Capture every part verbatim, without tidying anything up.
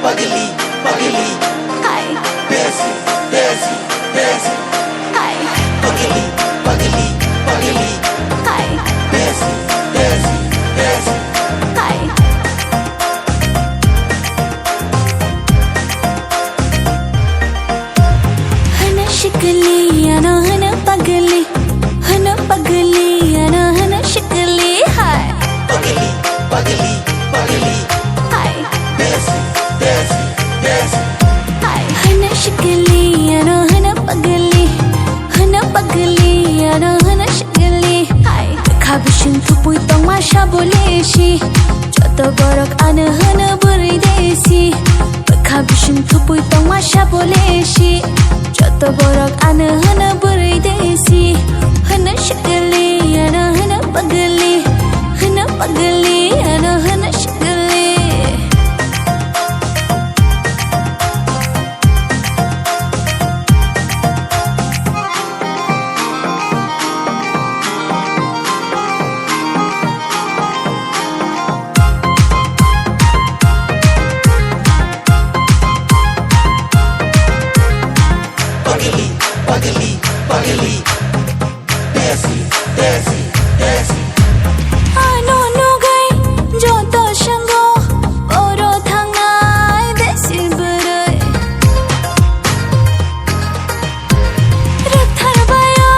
Pagli, pagli, hai. Desi, desi, desi, hai. Pagli, pagli, pagli, hai. Desi, desi, desi, hai. Hana shikli, ano hana pagli, hana pagli, ano hana shikli, hai. Pagli, pagli, pagli, hai. Desi, desi, desi, hai. Hana shikli, ano hana pagli, hana pagli, ano hana shikli, hai. Khabising thupui tongma sabo lesi, joto borok ano hana bwrwi desi. Bwkha bising thupui tongma sabo lesi, joto borok ano hana bwrwi desi. Hana shikli, ano hana pagli, hana pagli, ano hana shikli. Pagli, pagli, pagli. Desi, desi, desi. Ano nugai joto shango oro thangnai desi bwrwi. Rwktharbaio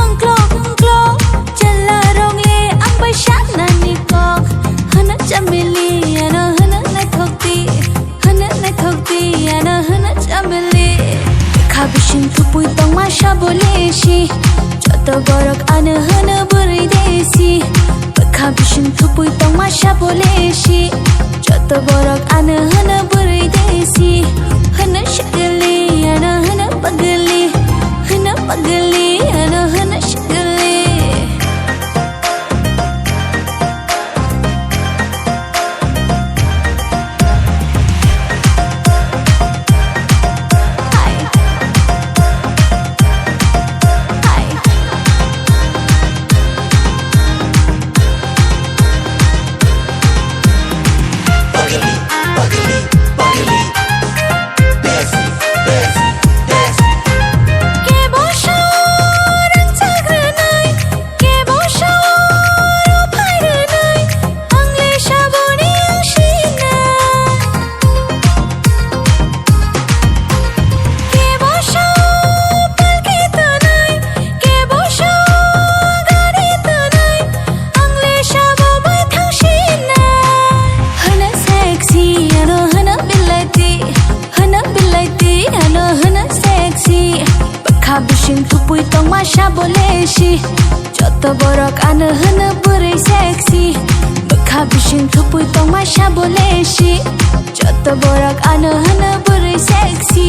ongklok ongklok, chwla rokle ang bai sanani kok. Hana chamili, ano hana naithok di, hana naithok di, ano hana chamili. Khabising thupui tongma sabo lesi, joto borok ano hana bwrwi desi. Bwkha bising thupui tongma sabo lesi, joto borok ano hana bwrwi desi. Hana shikli, ano hana pagli, hana pagli, ano hana shikli. Kebo sao rangchak rwnai, kebo sao rw phai rwnai, ang le saboni ang sina. Kebo sao palki tonai, kebo sao gari tonai, ang le sabo bai thang sina. Hana sexy, ano hana bilati, hana bilati, ano hana sexy. Bwkha bising thupui tongma sabo lesi, joto borok ano hana bwrwi sexy. Bwkha bising thupui tongma sabo lesi, joto borok ano hana bwrwi sexy.